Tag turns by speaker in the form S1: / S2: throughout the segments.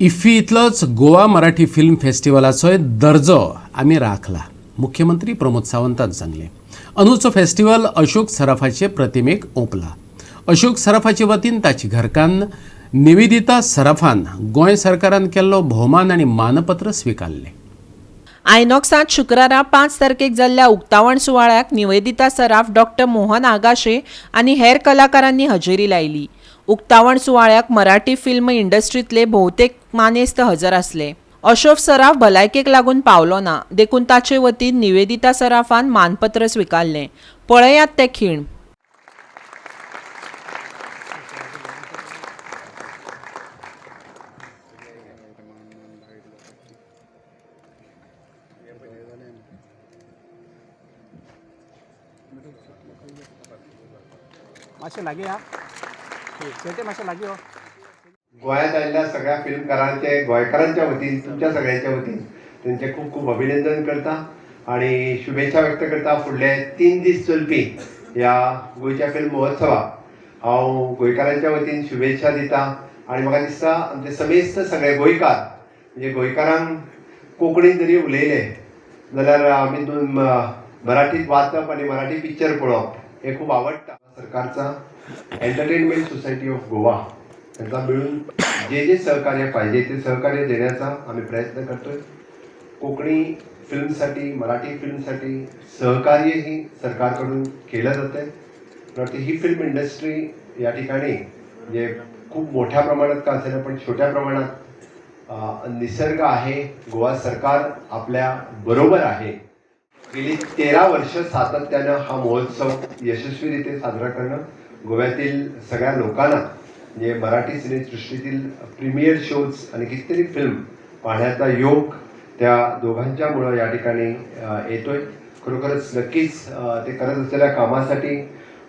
S1: IFFI इतलोच Goa Marathi film फेस्टिवलाचोय दर्जो आमी राखला, मुख्यमंत्री प्रमोद सावंतान सांगलें. अंदूचो फेस्टिवल अशोक सराफाचे प्रतिमेक ओंपला. अशोक सराफाचे वतीन ताची घरकान्न निवेदिता सराफान गोंय सरकारान केल्लो भोवमान आनी मानपत्र स्विकारलें.
S2: आयनॉक्सांत शुक्रारा 5 तारखेक जाल्ल्या उक्तावण सुवाळ्याक निवेदिता सराफ, डॉक्टर मोहन आगाशे आनी हेर कलाकारांनी हजेरी लायली. उक्तावण सुवाळ्याक मराठी फिल्म इंडस्ट्रींतले भोवतेक मानेस्त हजर आसले. अशोक सराफ भलायकेक लागून पावलो ना, देखून ताचे वतीन निवेदिता सराफान मानपत्र स्विकारलें. पळयात ते खीण.
S3: मातशें लागीं या, शेटे, मातशें लागीं यो.
S4: गोंयांत आयिल्ल्या सगळ्या फिल्मकारांचे, गोंयकारांच्या वतीन, तुमच्या सगळ्यांच्या वतीन तेंचें खूब खूब अभिनंदन करता आनी शुभेच्छा व्यक्त करता. फुडले 3 दीस चलपी ह्या गोंयच्या फिल्म महोत्सवाक हांव गोंयकारांच्या वतीन शुभेच्छा दिता आनी म्हाका दिसता आमचे समेस्त सगळे गोंयकार, म्हणजे गोंयकारांक कोंकणीन जरी उलयले जाल्यार आमी मराठीत वाचप आनी मराठी पिक्चर पळोवप हें खूब आवडटा. सरकारचा, एंटरटेनमेंट सोसायटी ऑफ गोवा यांचा मिळून जे जे सहकार्य पाहिजे ते सहकार्य देण्याचा आम्ही प्रयत्न करतोय. कोकणी फिल्मसाठी, मराठी फिल्मसाठी सहकार्यही सरकारकडून केलं जातं आहे. मला ही फिल्म इंडस्ट्री या ठिकाणी म्हणजे खूप मोठ्या प्रमाणात का असेना, पण छोट्या प्रमाणात निसर्ग आहे. गोवा सरकार आपल्या बरोबर आहे. गेली 13 वर्ष सातत्यानं हा महोत्सव यशस्वीरित्या साजरा करणं, गोव्यातील सगळ्या लोकांना, म्हणजे मराठी सिनेसृष्टीतील प्रीमियर शोज आणि कितीतरी फिल्म पाहण्याचा योग त्या दोघांच्यामुळं या ठिकाणी येतोय. खरोखरच नक्कीच ते करत असलेल्या कामासाठी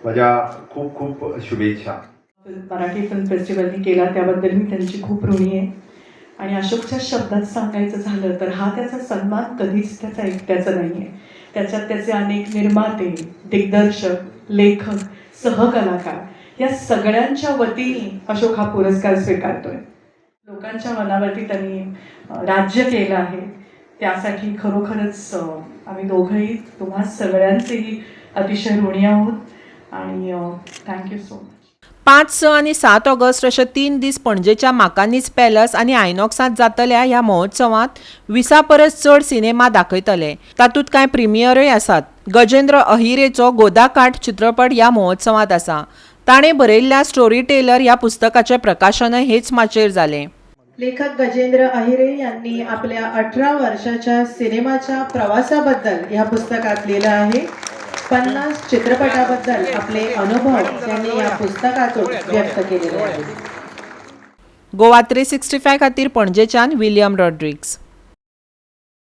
S4: माझ्या खूप खूप शुभेच्छा.
S5: मराठी फिल्म फेस्टिवलनी केला त्याबद्दल मी त्यांची खूप ऋणी आहे. आणि अशोकच्या शब्दात सांगायचं झालं तर हा त्याचा सन्मान कधीच त्याचा एकट्याचा नाही आहे. त्याच्यात त्याचे अनेक निर्माते, दिग्दर्शक, लेखक, सहकलाकार या सगळ्यांच्या वतीने अशोक हा पुरस्कार स्वीकारतोय. लोकांच्या मनावरती त्यांनी राज्य केलं आहे, त्यासाठी खरोखरच आम्ही दोघंही तुम्हा सगळ्यांचेही अतिशय ऋणी आहोत आणि thank you so much.
S2: 5, 6 आनी 7 ऑगस्ट अशे 3 दीस पणजेच्या माकानीज पॅलस आनी आयनॉक्सांत जातल्या ह्या महोत्सवांत 20 परस चड सिनेमा दाखयतले. तातूंत कांय प्रिमियरूय आसात. गजेंद्र अहिरेचो गोदाकाठ चित्रपट ह्या महोत्सवांत आसा. ताणें बरयल्ल्या स्टोरी टेलर ह्या पुस्तकाचें प्रकाशनय हेच माचयेर जालें.
S6: लेखक गजेंद्र अहिरे यांनी आपल्या 18 वर्षाच्या सिनेमाच्या प्रवासाबद्दल ह्या पुस्तकात लिहिलं आहे. 50 चित्रपटाबद्दल आपले अनुभव त्यांनी या पुस्तकातून व्यक्त केलेले आहेत.
S2: गोवा 365 खातीर पणजेच्यान विलियम रॉड्रिग्स.